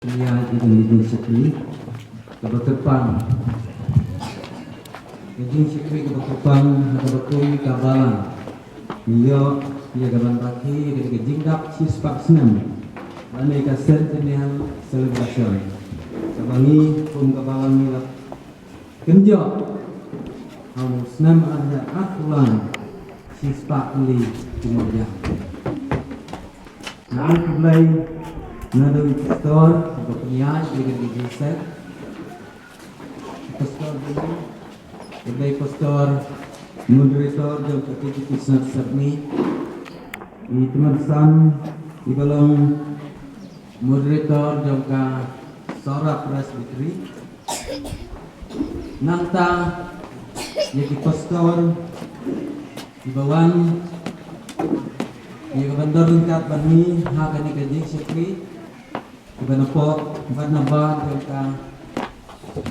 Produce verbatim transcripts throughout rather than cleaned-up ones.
Ïa, ïa ka jingshakri kaba kyrpang. Ka jingshakri kaba kyrpang ha kaba kum ka balang. Ngi ïoh ïa ka ban rakhe ïa ka jingdap shispah snem lane ka centennial celebration. Kaba ngi kum ka balang ngi la kynjoh ha u snem ar hajar arphew lai, shispah tylli ki mawjang. Nga ai khublei naduh i pastor ba pynïaid ïa kane ka jingïaseng. Pastor jong ngi, i pastor moderator jong ka K J P Synod Sepngi. I tymmen san i ba long moderator jong ka Sohra Presbytery. Nangta ïa ki pastor kiba wan ïa ka ban don ryngkat bad ngi ha kane ka jingshakri, kiba na pdeng bad na bar jong ka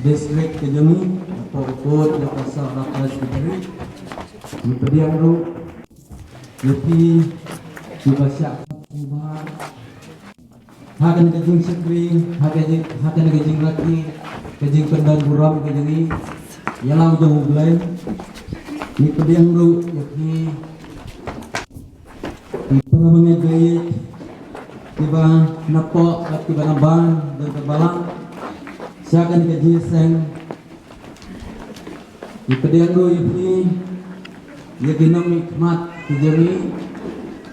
district ka jong ngi, na pdeng u board jong ka Sohra Presbytery. Ngi pdiang ruh ïa phi kiba shah sngewbha ha kane ka jingshakri, ha ka jing, ha kane ka jingrakhe, ka jingpyndon burom ka jong ngi ïa la u jong U Blei. Ngi pdiang ruh ïa phi ki para bangeit baieit kiba na pdeng bad kiba na bar jong ka balang sha kane ka jingïaseng. Ngi pdiang ruh ïa phi ïa ki nongmihkhmat ki jong ngi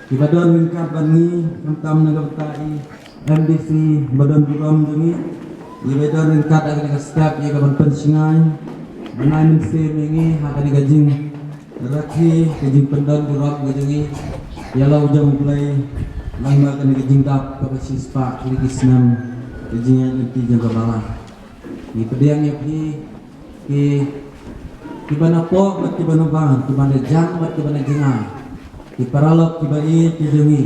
kiba don ryngkat bad ngi, khamtam na ka bynta i M D C ba don burom jong ngi, ïa ba don ryngkat ha kane ka step ïa ka ban pynshngaiñ ban ai mynsiem ïa ngi ha kane ka jingrakhe, ka jingpyndon burom ka jong ngi ïa la u jong U Blei lyngba kane ka jingdap kaba shispah tylli ki snem ka jingïaid lynti jong ka balang. Ngi pdiang ïa phi ki, kiba na pdeng bad kiba na bar, kiba na jngai bad kiba na jngai, ki paralok kiba ïeit ki jong ngi,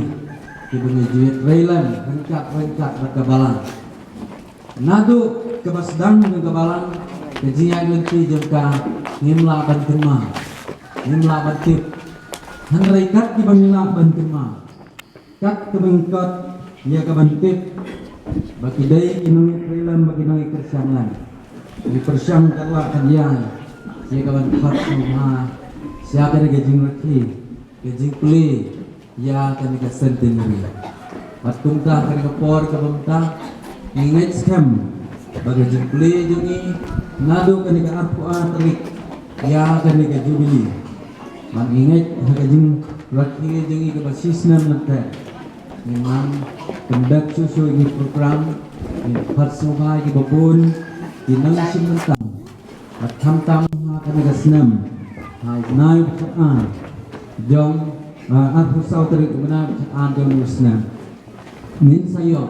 kiba ngi ju ïatreilang ryngkat ryngkat bad ka balang. Naduh kaba sdang jong ka balang, ka jingïaid lynti jong ka ngim lah ban kynmaw, ngim lah ban tip. Hynrei kat kiba ngi lah ban kynmaw, kat kaba ngi kot ïa ka ban tip ba ki dei ki nongïatreilang, ba ki nongïakyrshan lang, ngi pyrshang kat lah kat ïa, ïa ka ban khot sngewbha sha kane ka jingrakhe, ka jingplie ïa kane ka centenary. Bad kumta kane ka por kaba mynta ngi ngeit skhem ba ka jingplie jong ngi naduh kane ka arphew ar tarik ïa kane ka jubili. Bad ngi ngeit ha ka jingrakhe jong ngi kaba shisnem mynta, ngin nang pyndep shuh shuh ïa ki program, ngin khot sngewbha ïa kiba bun ki nongshim bynta. Bad khamtam ha kane ka snem, ha u bnai ba khatar jong, ah, arphew saw tarik u bnai ba khatar jong u snem, ngin sa ïoh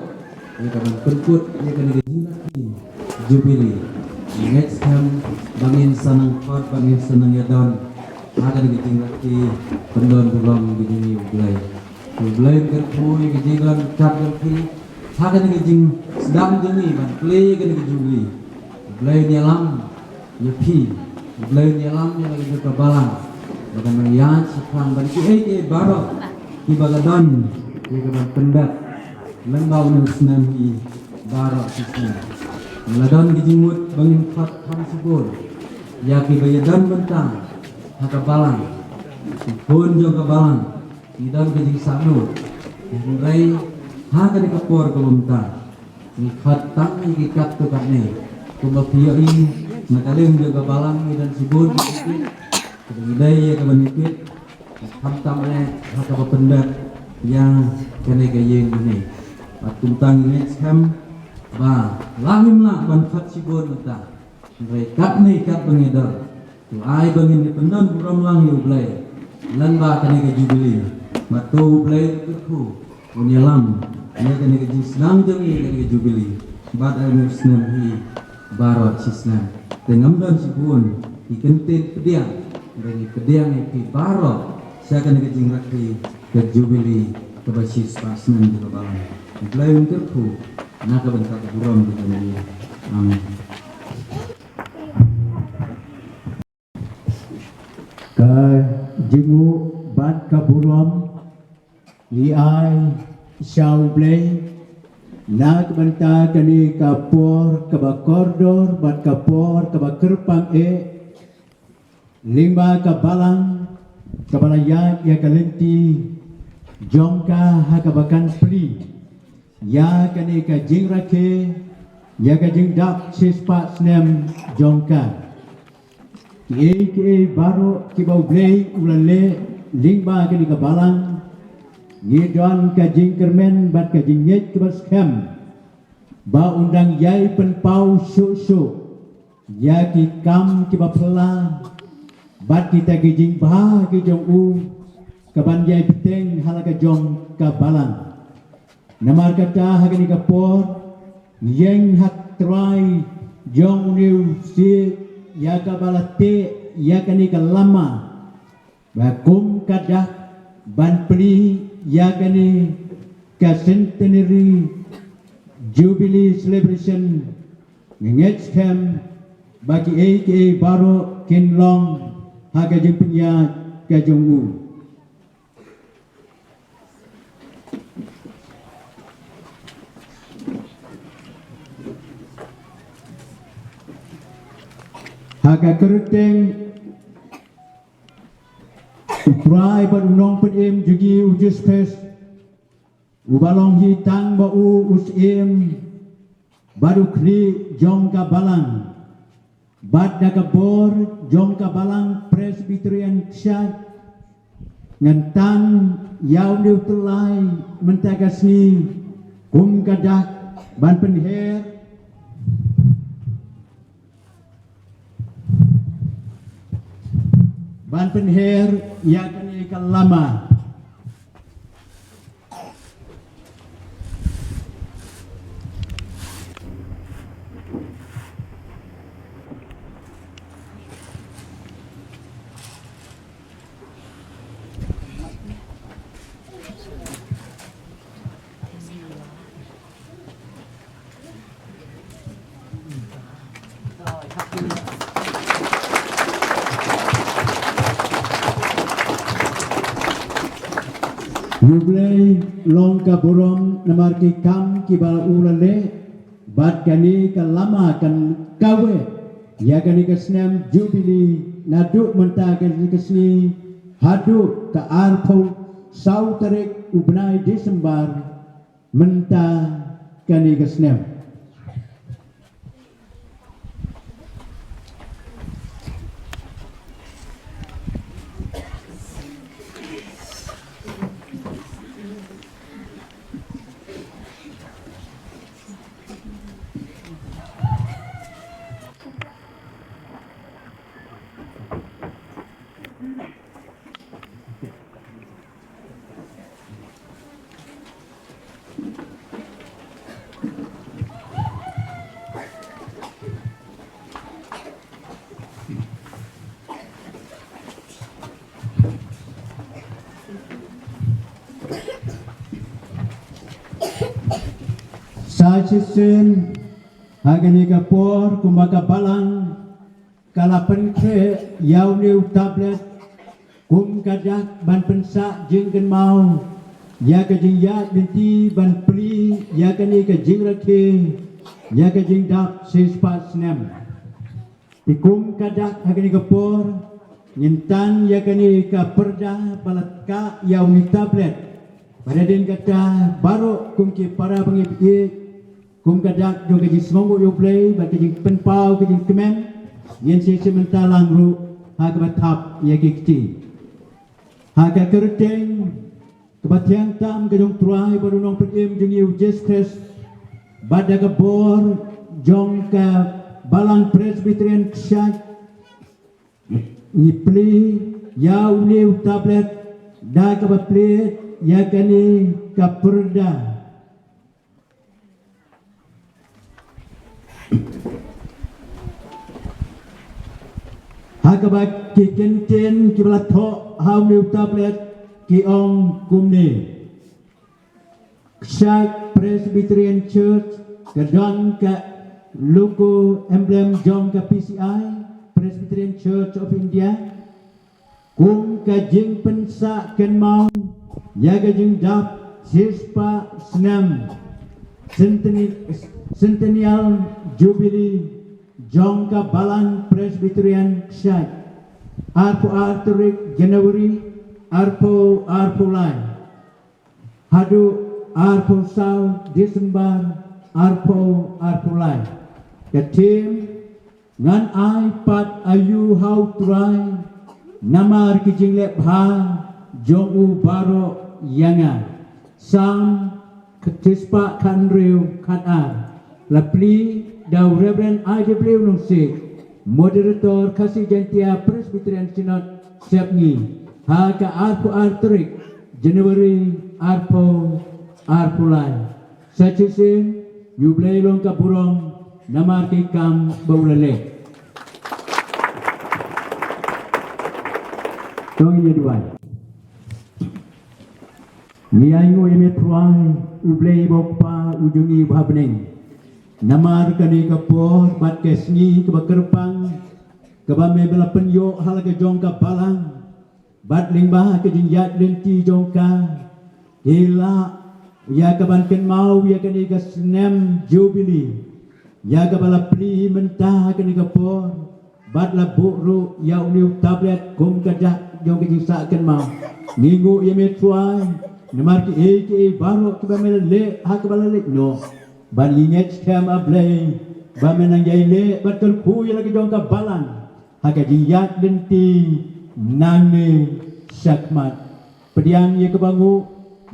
ïa ka ban pynkut ïa kane ka jingrakhe jubili. Ngi ngeit skhem ba ngin sa nang khot, ba ngin sa nang ïadon ha kane ka jingrakhe, pyndon burom ka jong ngi ïa U Blei. U Blei un kyrkhu ïa ka jingdon ryngkat jong phi ha kane ka jingsdang jong ngi ban plie ïa kane ka jubili. U Blei un ïalam ïa phi, U Blei un ïalam ïa la ka jong ka balang ba kan nang ïaid shaphrang bad kiei kiei baroh kiba ka don ïa ka ban pyndep lyngba une u snem hi baroh shi snem. Ngi la don ki jingmut ba ngin khot kham shibun ïa kiba ïadon bynta ha ka balang, ki khun jong ka balang, ngi don ka jingsngewthuh. Hynrei ha kane ka por kaba mynta ngi khot tang ïa ki katto katne. Kumba phi ïohi, na ka liang jong ka balang ngi don shibun ki tiket kiba ngi dei ïa ka ban ïakit, khamtam eh ha kaba pyndep ïa kane ka ïing mane. Bad kumta ngi ngeit skhem ba la ngim lah ban khot shibun mynta, hynrei katne katba ngi don, to ai ba ngin ïa pyndon burom lang ïa U Blei lyngba kane ka jubili. Bad to U Blei un kyrkhu, un ïalam ïa kane ka jingsdang jong ngi ïa kane ka jubili bad ha une u snem hi baroh shi snem. Te ngam don shibun ki kyntien pdiang, hynrei ngi pdiang ïa phi baroh sha kane ka jingrakhe ka jubili kaba shispah snem jong ka balang. U Blei un kyrkhu na ka bynta ka burom ka jong ngi. Amen. Ka jingnguh bad ka burom ngi ai sha U Blei. Na ka bynta kane ka por kaba kordor bad ka por kaba kyrpang eh, lyngba ka balang kaba la ïaid ïa ka lynti jong ka ha kaba kan plie ïa kane ka jingrakhe ïa ka jingdap shispah snem jong ka. Kiei kiei baroh kiba U Blei u la leh lyngba kane ka balang, ngi don ka jingkyrmen bad ka jingngeit kaba skhem ba un dang ïai pynpaw shuh shuh ïa ki kam kiba phylla bad kita ki jingbha ki jong u kaban ïai bteng ha la ka jong ka balang. Namar kata ha kane ka por, ngi ïeng ha U Trai jong une u sih ïa kaba la teh ïa kane ka lama ba kum ka dak ban plie ïa kane ka centenary jubilee celebration. Ngi ngeit skhem ba kiei kiei baroh kin long ha ka jingpynïaid ka jong u. Ha ka kyrteng U Trai bad U Nongpynim jong ngi U Jisu Khrist, uba long hi tang ba u u Syiem bad u Khlieh jong ka balang, bad da ka bor jong ka balang Presbyterian Kshaid, ngan tan ïa une u tyllai mynta ka sngi kum ka dak ban pynher, ban pynher ïa kane ka lama. U Blei long ka burom namar ki kam kiba u la leh, bad kane ka lama kan kaweh ïa kane ka snem Jubilee naduh mynta kane ka sngi haduh ka arphew saw tarik u bnai December mynta kane ka snem. Sa shisien ha kane ka por kumba ka balang ka la pynkhreh ïa une u tablet kum ka dak ban pynsah jingkynmaw ïa ka jingïaid lynti ban plie ïa kane ka jingrakhe ïa ka jingdap shispah snem. Te kum ka dak ha kane ka por ngin tan ïa kane ka pyrda ba la kah ïa une u tablet. Bad hadien kata baroh kum ki para bangeit ïeit, kum ka dak jong ka jingsngewnguh ïa U Blei bad ka jingpynpaw ka jingkmen, ngin sa ïashem bynta lang ruh ha kaba thap ïa ki kti. Ha ka kyrteng kaba thiang tam ka jong U Trai bad U Nongpynim jong ngi U Jisu Khrist, bad da ka bor jong ka Balang Presbyterian Kshaid, ngi plie ïa une u tablet da kaba plie ïa kane ka pyrda. Ha kaba ki kyntien kiba la thoh ha une u tablet ki ong kumne: Kshaid Presbyterian Church ka don ka logo emblem jong ka P C I, Presbyterian Church of India, kum ka jingpynsah kynmaw ïa ka jingdap shispah snem. Centenni-, Centennial Jubilee jong ka Balang Presbyterian Kshaid, arphew ar tarik January arphew arphew lai haduh arphew saw December arphew arphew lai. Ka theme: Ngan ai pat aïu ha U Trai, namar ki jingleh bha jong u baroh ïa nga. Salm shispah khathynriew, khatar. La plie da u Reverend I W Nongsiej, Moderator, Khasi Jaintia Presbyterian Synod Sepngi, ha ka arphew ar tarik January arphew arphew lai. Sa shisien, ïa U Blei long ka burom namar ki kam ba u la leh. To ngin ïa duwai. Ngi ainguh ïa me Trai, U Blei ba U Kpa u jong ngi uba ha bneng, namar kane ka por bad ka sngi kaba kyrpang kaba me ba la pynïoh ha la ka jong ka balang. Bad lyngba ka jingïaid lynti jong ka, ki lah ïa ka ban kynmaw ïa kane ka snem Jubilee, ïa kaba la plie mynta ha kane ka por, bad la buh ruh ïa une u tablet kum ka dak jong ka jingsah kynmaw. Ngi nguh ïa me Trai namar kiei kiei baroh kiba me la leh ha kaba la leit noh. Bad ngi ngeit skhem, A Blei, ba men nang ïai leh bad kyrkhu ïa la ka jong ka balang ha ka jingïaid lynti nangne shakhmat. Pdiang ïa kaba nguh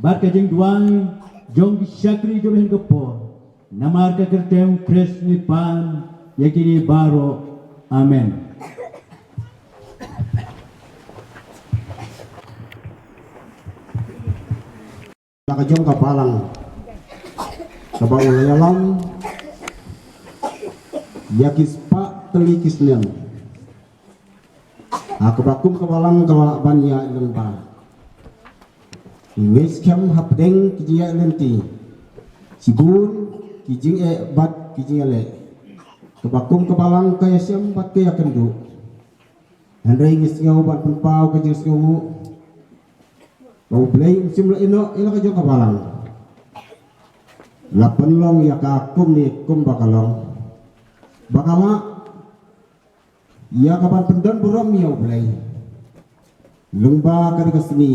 bad ka jingduwai jong ki shakri jong me ha kane ka por. Namar ka kyrteng Khrist ngi pan ïa kine baroh. Amen. La ka jong ka balang kaba u la ïalam ïa ki spah tylli ki snem. Ha kaba kum ka balang ka la ban ïaid lyngba. Ngi ngeit skhem hapdeng ki jingïaid lynti, shibun ki jingeh bad ki jingïaleh. Kaba kum ka balang ka ïashem bad ka ïakynduh. Hynrei ngi sngew ban pynpaw ka jingsngewnguh ba U Blei um shym la ïehnoh ïa la ka jong ka balang. La pynlong ïa ka kumne kumba ka long, ba ka lah ïa ka ban pyndon burom ïa U Blei. Lyngba kane ka sngi,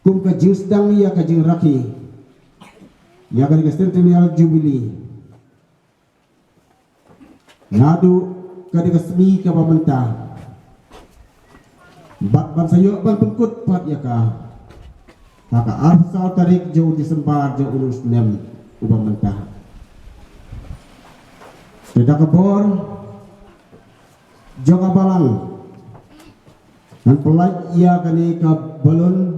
kum ka jingsdang ïa ka jingrakhe ïa kane ka Centennial Jubilee, naduh kane ka sngi kaba mynta, bad ban sa ïoh ban pynkut pat ïa ka ha ka arphew saw tarik jong u December jong une u snem uba mynta. Te da ka bor jong ka balang, ngan pyllait ïa kane ka balloon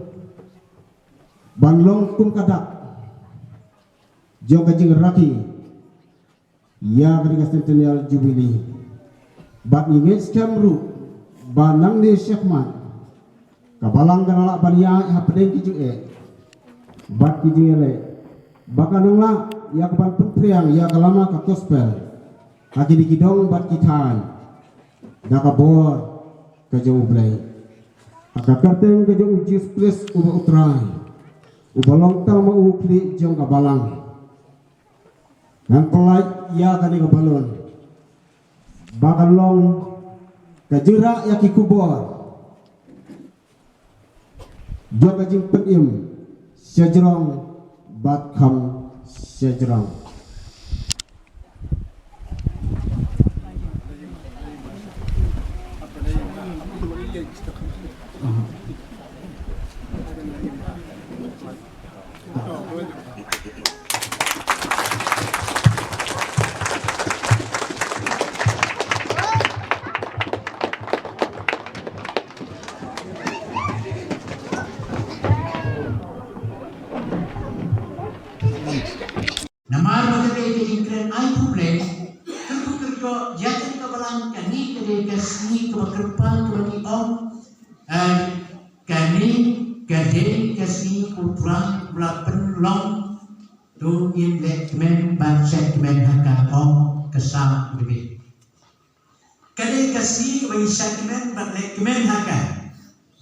ban long kum ka dak jong ka jingrakhe ïa kane ka Centennial Jubilee. Bad ngi ngeit skhem ruh ba nangne shakhmat ka balang kan lah ban ïaid hapdeng ki jingeh bad ki jingïaleh, ba kan nang lah ïa ka ban pynphriang ïa ka lama ka gospel ha kine ki dong bad ki thaiñ, da ka bor ka jong U Blei. Ha ka kyrteng ka jong U Jisu Khrist uba U Trai, uba long tang ma u khlieh jong ka balang, ngan pyllait ïa kane ka balloon ba kan long ka jingrah ïa ki khubor jong ka jingpynim shajrong bad kham shajrong. Namar ba ka dei ka jingkren ai khublei, kyrkhu kyrkhu ïa ka balang, kane ka dei ka sngi kaba kyrpang kaba ngi ong, eh, kane ka dei ka sngi U Trai u la pynlong. To ngin leh kmen bad shah kmen ha ka, ong ka Salm David. Ka dei ka sngi kaba ngi shah kmen bad leh kmen ha ka.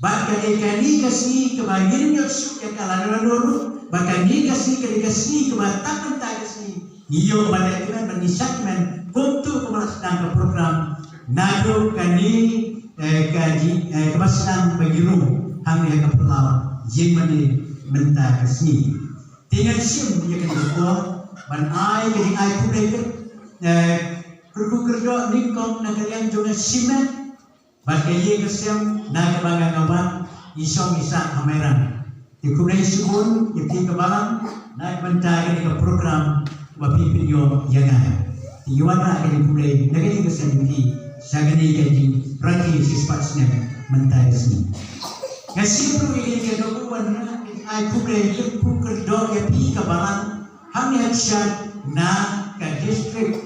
Bad ka dei kane ka sngi kaba ngin ïoh suk ïa ka lano lano ruh, Ba kane ka sngi ka dei ka sngi kaba tang mynta ka sngi ngi ïoh ban leh kmen, ban ngi shad kmen kumtu kumba la sdang ka program naduh kane, eh, ka ji, eh, kaba sdang ba ngi rung hangne ha ka phyllaw ïing mane mynta ka sngi. Te ngan shim ïa kane ka por ban ai ka jingai khublei, eh, kyrkhu kyrdoh nyngkong na ka liang jong ka shimet bad ka ïing ka sem na kaba nga nga wan, ngi shong ngi sah ha Mairang. Te khublei shibun ïa phi ka balang na ka bynta kane ka program ba phi pynïoh ïa nga. Te ngi wanrah kane ka khublei na ka ïing ka sem jong phi sha kane ka jingrakhe shispah snem mynta ka sngi. Nga shim ruh ïa kane ka dei ban wanrah ka jingai khublei kyrkhu kyrdoh ïa phi ka balang hangne ha Kshaid na ka district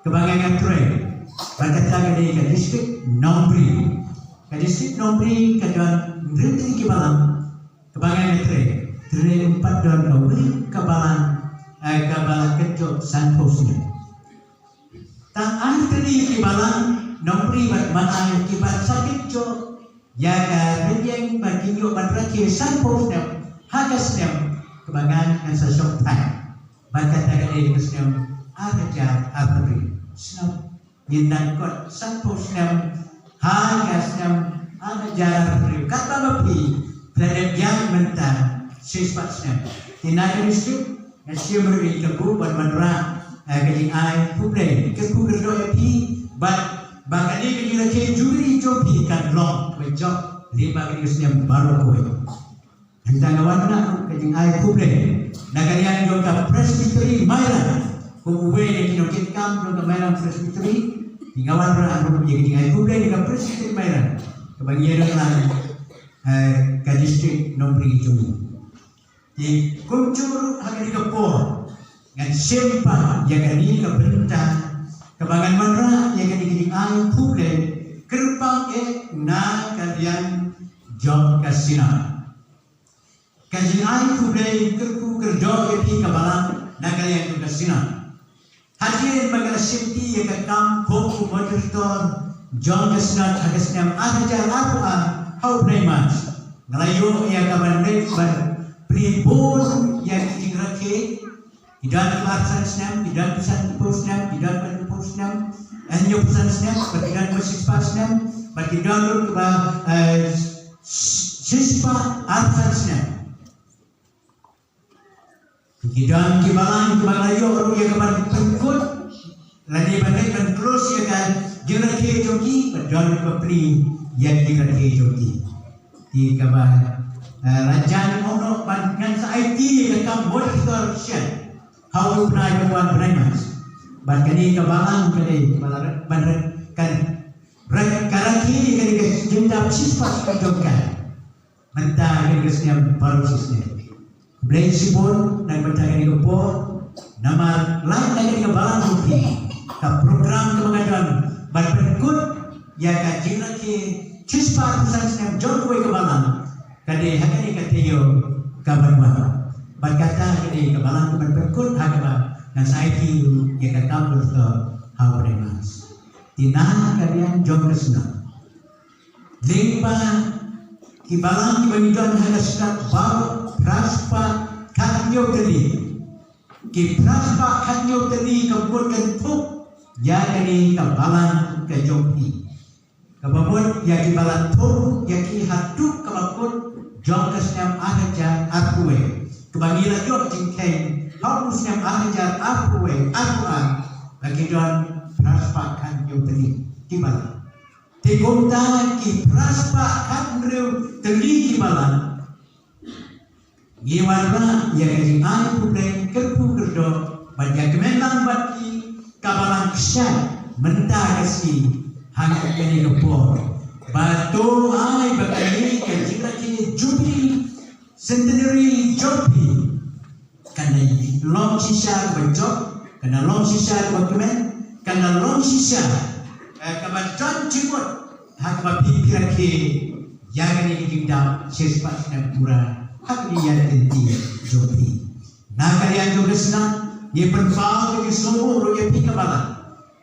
kaba nga nga trei. Bad kata ka dei ka district Nongri. Ka district Nongri ka don hynriew tylli ki balang kaba nga nga trei. Trei ym pat don kawei ka balang, eh, kaba la kynjoh sanphew snem. Tang ar tylli ki balang Nongri bad Malai kiba sa kynjoh ïa ka rynïeng ba kin ïoh ban rakhe sanphew snem ha ka snem kaba nga ngan sa shong thait. Bad kata ka dei ka snem ar hajar arphew hynriew. Snem ngin nang kot sanphew snem ha ka snem ar hajar arphew hynriew. Katba ma phi phi la dep ïaid mynta shispah snem. Te na ka district nga shim ruh ïa ka buh ban wanrah, eh, ka jingai khublei kyrkhu kyrdoh ïa phi bad ba kane ka jingrakhe jubili jong phi kan long kaba jop lyngba kane ka snem baroh kawei. Hynrei nga wanrah ruh ka jingai khublei na ka liang jong ka Presbytery Mairang kum uwei na ki nongkitkam jong ka Mairang Presbytery. Te nga wanrah ruh ïa ka jingai khublei na ka Presbytery Mairang kaba ngi ïadon lang, eh, ka district Nongri jong ngi. Te kumjuh ruh ha kane ka por ngan shim pat ïa kane ka bynta kaba ngan wanrah ïa kane ka jingai khublei kyrpang eh na ka liang jong ka Synod. Ka jingai khublei kyrkhu kyrdoh ïa phi ka balang na ka liang jong ka Synod. Hadien ba nga la shimti ïa ka kam kum u moderator jong ka Synod ha ka snem ar hajar arphew ar ha u bnai March, nga la ïoh ïa ka ban leit ban plie bun ïa ki jingrakhe. Ki don kiba arphew san snem, ki don kiba sanphew snem, ki don kiba hynñiewphew snem, eh, hynñiewphew san snem, bad ki don kiba shispah snem, bad ki don ruh kiba, eh, sh-, shispah arphew san snem. Ki don ki balang kiba la ïoh ruh ïa ka ban pynkut lane ban leit ban close ïa ka jingrakhe jong ki, bad don ruh kiba plie ïa ka jingrakhe jong ki. Te kaba, eh, la jan ong noh ban ngan sa aiti ïa ka kam moderator shen ha u bnai ba wan, bnai March. Bad kane ka balang kane kaba la ret ban ret kan ret ka rakhe ïa kane ka jingdap shispah snem jong ka. Mynta kane ka snem baroh shi snem. Khublei shibun na ka bynta kane ka por. Namar lait na kane ka balang jong phi, ka program kaba nga don ban pynkut ïa ka jingrakhe shispah arphew san snem jong kawei ka balang ka dei ha kane ka taïew kaban wan. Bad kata ka dei ka balang kaban pynkut ha kaba ngan sa aiti ruh ïa ka kam moderator ha u bnai March. Te na ka liang jong ka Synod, lyngba ki balang kiba ngi don ha ka Synod baroh phra spah khathynñiew tylli. Ki phra spah khathynñiew tylli ka mut kan thup ïa kane ka balang ka jong phi. Kaba mut ïa kiba la thup ïa ki haduh kaba kut jong ka snem ar hajar arphew wei. Kaba ngi la ïoh jingkheiñ ha u snem ar hajar arphew wei, arphew ar, ba ki don phra spah khathynñiew tylli ki balang. Te kumta ki phra spah khathynriew tylli ki balang, ngi wanrah ïa ka jingai khublei kyrkhu kyrdoh bad ïa kmen lang bad ki ka balang Kshaid mynta ka sngi ha kane ka por. Bad to ai ba kane ka jingrakhe jubili centenary jong phi kan da long shisha kaba jop, kan da long shisha kaba kmen, kan da long shisha, eh, kaba don jingmut ha kaba phi phi rakhe ïa kane ka jingdap shispah snem pura ha kane ka ïaid lynti jong phi. Na ka liang jong ka Synod ngi pynpaw ka jingsngewnguh ruh ïa phi ka balang.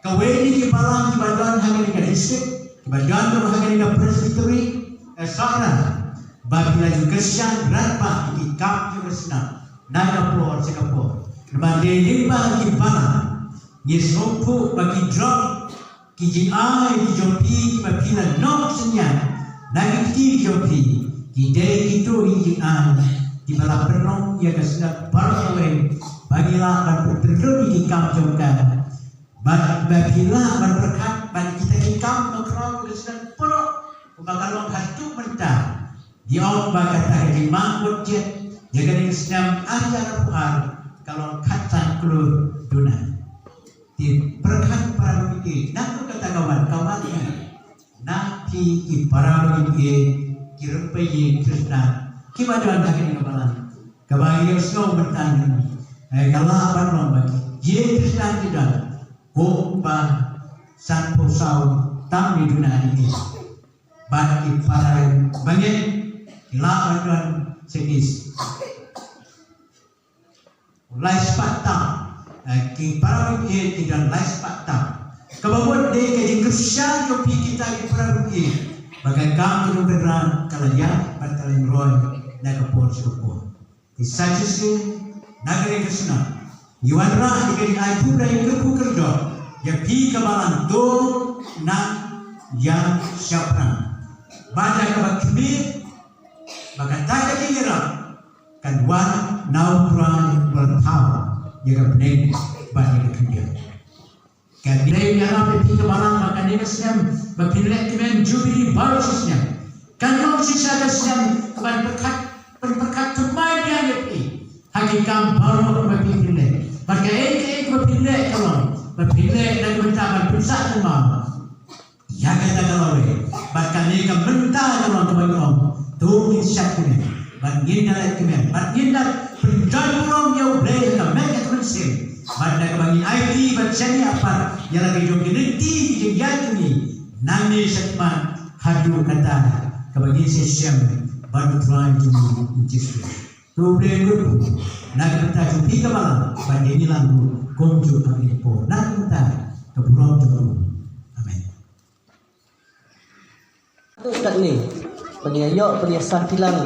Kawei na ki balang kiba don ha kane ka district, kiba don ruh ha kane ka presbytery, eh, Sohra, ba phi la ju kyrshan rangbah ïa ki kam jong ka Synod. Na ka por sha ka por. Namar dei lyngba ki balang ngi sngewthuh ba ki drok ki jingai ki jong phi kiba phi la nok synñiang na ki kti ki jong phi, ki dei kito ki jingai kiba la pynlong ïa ka shnat baroh kawei ba ngi lah ban pynrem ïa ki kam jong ka. Bad ba phi lah ban pyrkhat ba kita ki kam ba khraw ka shnat baroh ba ka long haduh mynta. Ïa ong ba kata ka jingmang bad jied ïa kane ka snem ar hajar arphew ar ka long khatsan klur duna. Te pyrkhat para bangeit, na kata ka wan ka wan na phi ki para bangeit, ki rympei ïing Khristan kiba don ha kane ka balang kaba ïohsngew mynta. Eh, ka lah ban long ba ki ïing Khristan ki don kumba sanphew saw tam ni duna ni. Bad ki para bangeit ki lah ban don sha ki lai spah tam. Eh, ki para bangeit ki don lai spah tam. Kaba mut dei ka jingkyrshan jong phi kita ki para bangeit ba ka kam jong ka dran ka la ïaid bad ka la ïaid roi na ka por sha ka por. Te sa shisien na ka liang ka shnong ngi wanrah ïa ka jingai khublei kyrkhu kyrdoh ïa phi ka balang to nang ïa shaphrang. Bad ïa kaba khmih ba kata ka jingïarap kan wan na u Trai ba la thaw ïa ka bneng bad ïa ka khyndiat. Ka dei ïarap ïa phi ka balang ba kane ka snem ba phin leh kmen Jubilee baroh shi snem. Kan long shisha ka snem kaban pyrkhat, pynpyrkhat thymmai biang ïa phi ha ki kam baroh ba phin leh. Bad kaei kaei ba phin leh ka long ba phin leh na ka bynta ban pynsah thymmai ïa kata ka lawei. Bad kane ka mynta ka long kaba ngi ong to ngin shad kmen bad ngin da leh kmen bad ngin da pyndon burom ïa U Blei ha ka met ka mynsiem. Bad da kaba ngin aiti bad shaniah pat ïa la ki jong ki lynti ki jingïaid jong ngi nangne shakhmat haduh kata kaba ngin sa ïashem bad U Trai jong ngi U Jisu. To U Blei un kyrkhu na ka bynta jong phi ka balang bad ïa ngi lang ruh kumjuh ha kane ka por na ka bynta ka burom jong u. Amen. Katne ban ïa ïoh ban ïa sakhi lang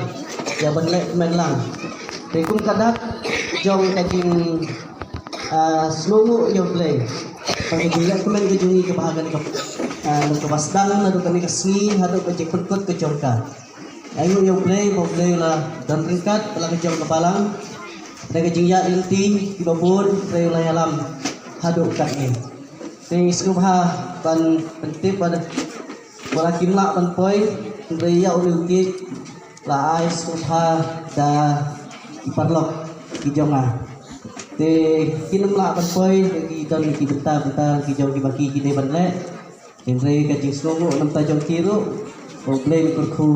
ïa ban leh kmen lang. Te kum ka dak jong ka jing, ah, sngewnguh ïa U Blei ba ka jing leh kmen ka jong ngi kaba ha kane ka, ah, kaba sdang naduh kane ka sngi haduh ka jingpynkut ka jong ka. Ai nguh ïa U Blei ba U Blei u la don ryngkat ba la ka jong ka balang da ka jingïaid lynti kiba bun, U Blei u la ïalam haduh katne. Te ngi sngewbha ban pyntip ba la kim lah ban poi, hynrei ïa une u cake la ai sngewbha da ki paralok ki jong nga. Te kim lah ban poi, ki don ki bynta bynta ki jong kiba ki dei ban leh. Hynrei ka jingsngewnguh na ka bynta jong ki ruh, U Blei un kyrkhu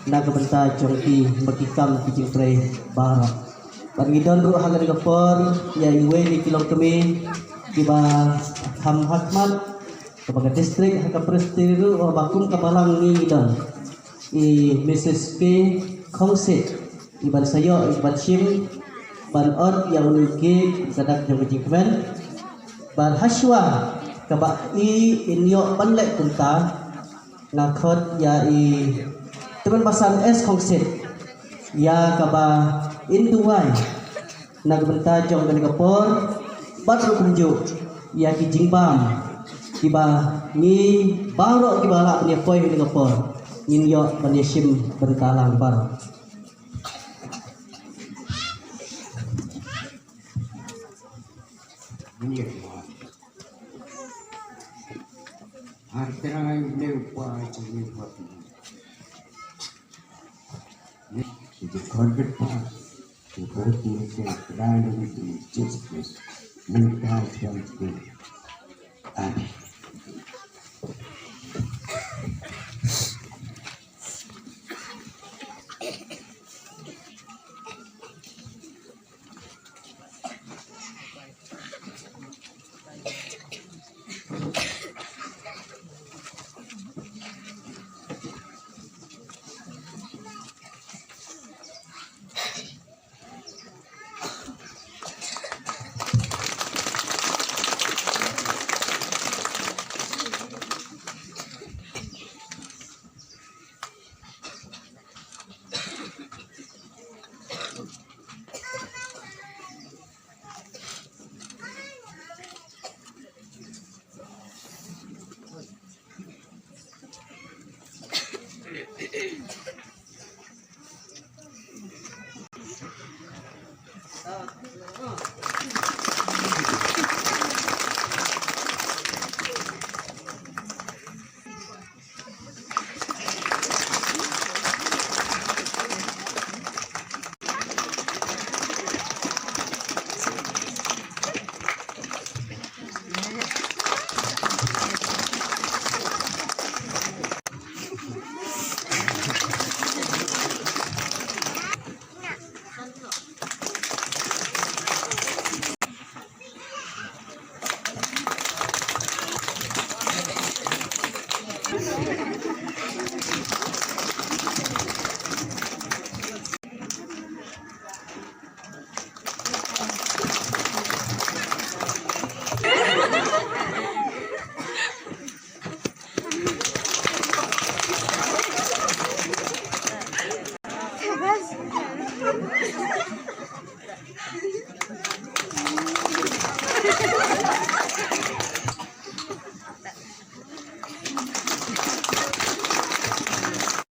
na ka bynta jong ki ba ki kam ki jingtrei baroh. Bad ngi don ruh ha kane ka por ïa iwei na ki longkmie kiba kham ha khmat kaba ka district ha ka Presbytery ruh, ba kum ka balang ngi don i Missus K Khongsit, i ban sa ïoh, i ban shim, ban ot ïa une u cake, ka dak jong ka jingkmen. Bad hashwa kaba i in ïoh ban leh kumta, nga khot ïa i Tymmen Basan S Khongsit ïa kaba in duwai na ka bynta jong kane ka por, bad ruh kumjuh ïa ki jingbam kiba ngi baroh kiba lah ban ïa poi ha kane ka por ngin ïoh ban ïa shim bynta lang baroh. Amen.